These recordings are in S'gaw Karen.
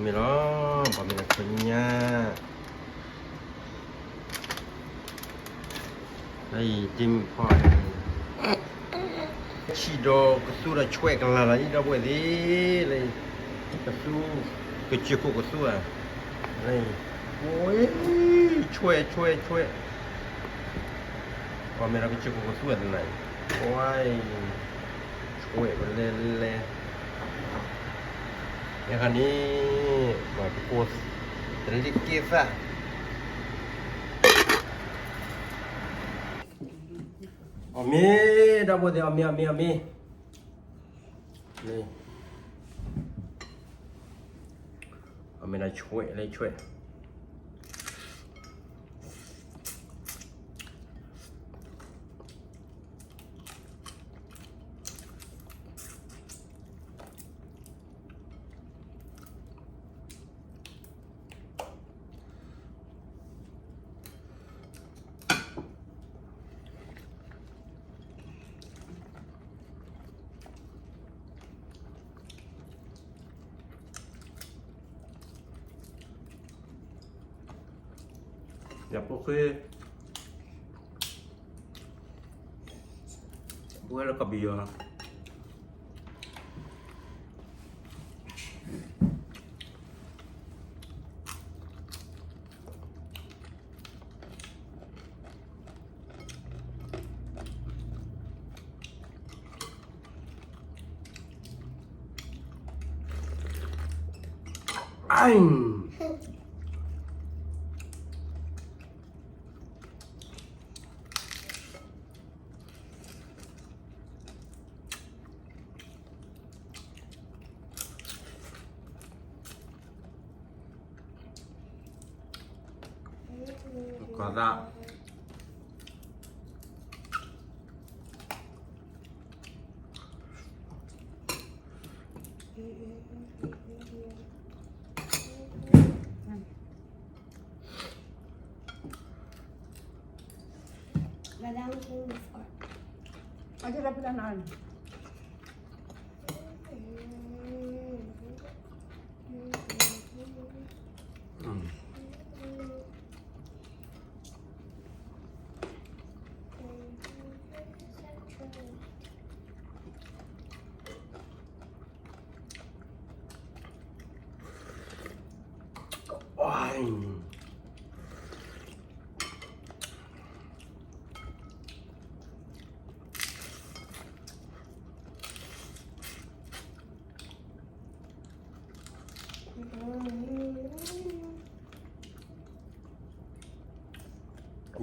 မ့ၢ်လီၤ, ပှၤမ့ၢ်လၢခညါ, လၢယတ့မုၣ်ဖီၣ်န့ၣ်, ဆံးဒီးကသူဒီးဆွဲးကလၤလီၤ အံၤဒီပုၢ်ဝဲၢ်သ့ၣ်, လၢ ကသူ, ကစၢၢ်ခိၣ်ကသူဧါ, လၢ, အိ, ဆွဲး ဆွဲး ဆွဲး, ပှၤမ့ၢ်လၢကစၢၢ်ခိၣ်ကသူဧါသနာ်အံၤ, ကွၢ် ဆွဲးဝဲလဲၤလဲၤ, ယဲခါန့ၣ်, မၤသကိး, တလ့က့သၣ်, အီၣ်မ့ၤ, ဒီပုၢ်ဝဲၢ်သ့ၣ် အီၣ်မ့ၤ အီၣ်မ့ၤ အီၣ်မ့ၤ, အီၣ်မ့ၤဒီးဆွဲး လၢဆွဲး ယဖိဃ့, ဘှဲလၢကဘံယီၤလီၤ. ကသး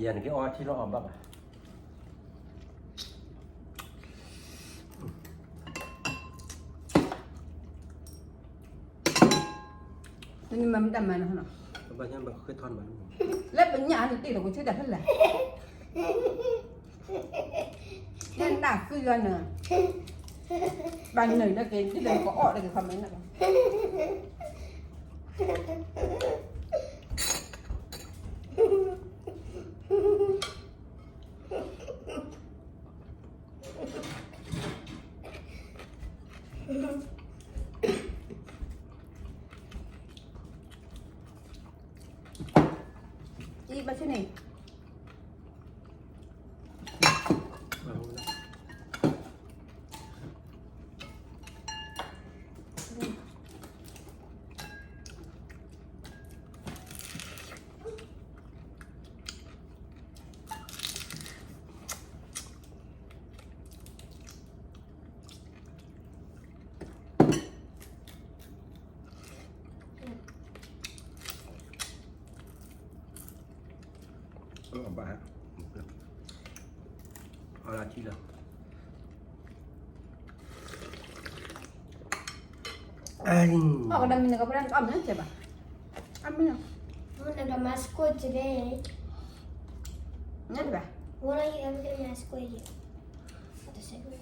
ယၤန့ၣ်က့ၤအီထံလီၤအီၣ်ဘၣ်ဘၣ်. နမၤမတၤမၤနီၤ, လၢပညၣ်န့ၣ်တ့ၢ်လီၤကဆူတၢ်ဖဲလဲၣ်, နနၢ်ဃုလီၤန, ဘၣ်နုာ်လၢက့ၤ ဒ်လဲၣ်နကအီၣ်လၢက့ၤခီမ့ၢ်နၢ်လီၤ. အံၤ ဘၣ်ဆ့န့ၣ်, အီၣ်ဘၣ်, အီၣ်လၢထံလီၤ. အီၣ်ကဒီးမ့ၢ်နကပှၤ အီၣ်မ့ၢ်နကဲဘၣ်, အီၣ်မ့ၢ်နက, နကမၤစကွဲးတဘဲ, နတဘၣ်, ဝဲလၢယအဲၣ်မၤစကွဲးယဲ, ဟ့ၣ်လီ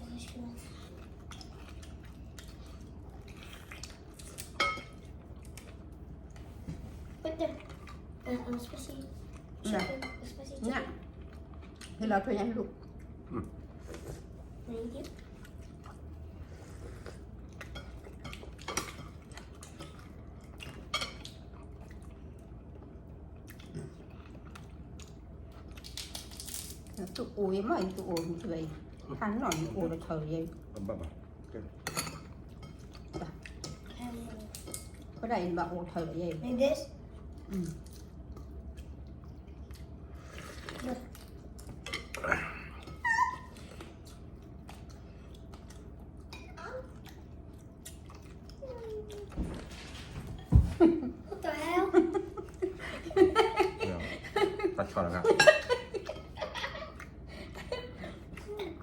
ၤထွဲညါလူး. တ တအိၣ်အံၤမ့ၢ်အံၤတအိၣ်မ့ၢ်အံၤ, ဖးနီၣ်န့ၣ်အိၣ်ဒီးထၢၣ်ယဲအံၤ, ဘၣ်ဘၣ်, အဃိဒၣ်အံၤဘၣ်အိၣ်ထၢၣ်ယဲအံၤ, တၢ်ဆီၣ်လီၤဂၤ, တၢ်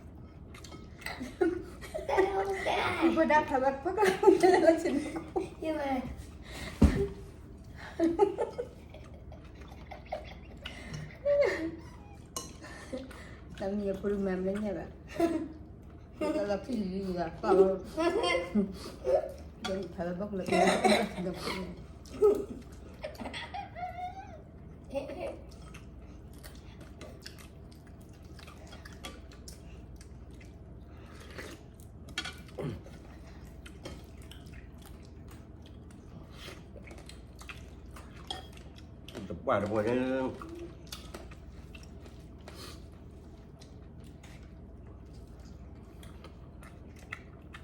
မံၤအဖိတမၤမ့ၢ်ညါဘၣ်, လၢဖံလံၤယၤ, ဒီးဖးလၢဘၣ်ကလၢာ်, တပှၢ်တပှၢ်န့ၣ် ခီလီၤဒ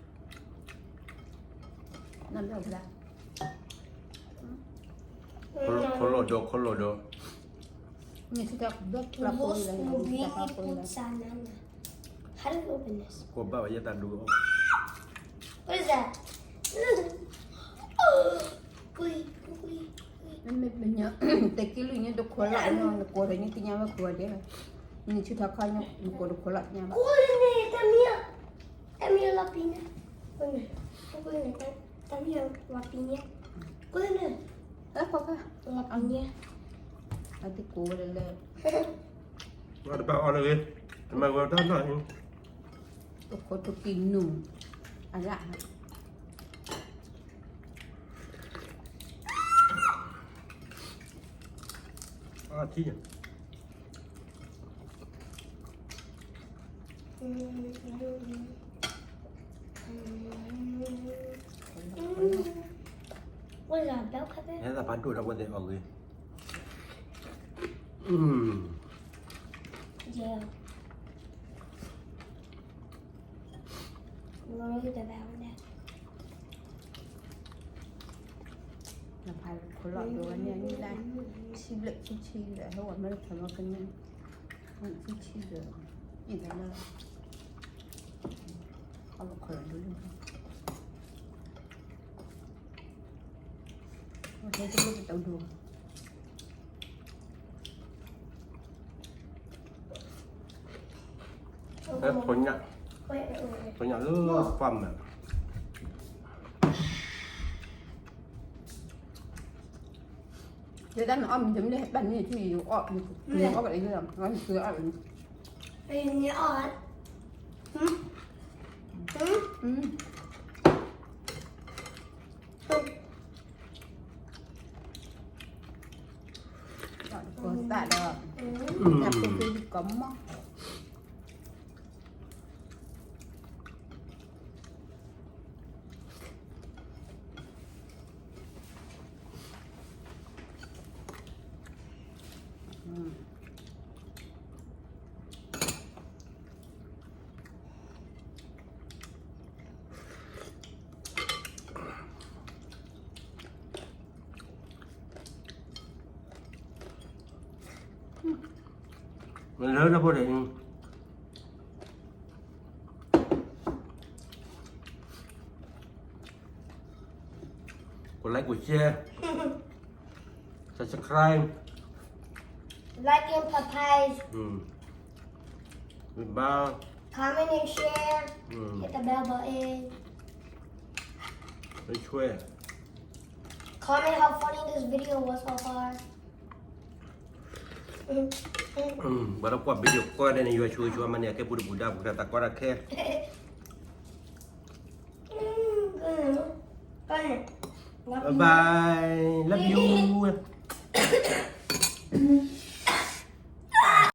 ီး ခီလီၤဒီး, ကဘၣ်ဝဲယတၢ်ဒိးအီၣ်, မ့ၢ်ပညီ, တက့ၢ်လွံၢ်ညါတခိးလၢ်ညီ, နကိးဒီးညါသ့ၣ်ညါဝဲကိးဂၤဒဲး, နဆူထီၣ်ခီညါ နကိးတခိးလၢ်ညါဘၣ်, တမံၤလီၤပံၤညါ, တမံၤလီၤပံၤညါ, လီၤပံၤညါ, အသကိးဝဲလၢ, တဘၣ်အီၣ်လၢဂ့ၤ, တမၤဝဲတၢ်နီၢ်, တခိးတကံၢ်နူၢ်, အလၢ် အထံၣ်, ဟဲသးပှၢ်ဒိၣ်ဒီးဝဲသ့ၣ်အီၣ်ဂ့ၤ, နဖးခိၣ်လီၤဒိဝဲန့ၣ် နံၣ်လၢဆံဘျဲၣ်ဆံဆံဒီး ဟဲဝဲမ့ၢ်တဖးမီၢ်ကန့ၣ်, ဆံဆံဒီး, အံၤတၢ်လၢ, အလီၢ်ခိၣ်လီၤဒိလံ, ဝဲဟဲတလိၣ်ပတဒိ ဖိညၣ်, ဖိညၣ်လၢပှၢ်မဲာ်, ယဲဒၣ်နအီၣ်မ့ၢ်တမ့ၢ်ဘၣ်န့ၣ် ထံၣ်ယအီၣ်, ယအီၣ်ကဒ်လီၤ, ယအီၣ်, ကိးသၣ်ဒီး, တၢ်ဖိသ့ၣ်ကီမီၢ် မ့ၢ်လၢတၢ်ဖိတၢ်လံၤ ကိးlike ကိးshare, subscribe, like and subscribe, bye bye, comment and share, hit the bell button, comment how funny this video was so far. ဘၣ်လၢကွၢ် video ကွၢ်ဒဲးန့ၣ် ယွၤဆိၣ်ဂ့ၤဆိၣ်ဝါမၤန့ၢ်အကဲပူၤတပူၤဒါပူၤတၢ်သးကွၢ်တၢ်ခဲ Bye bye, love you.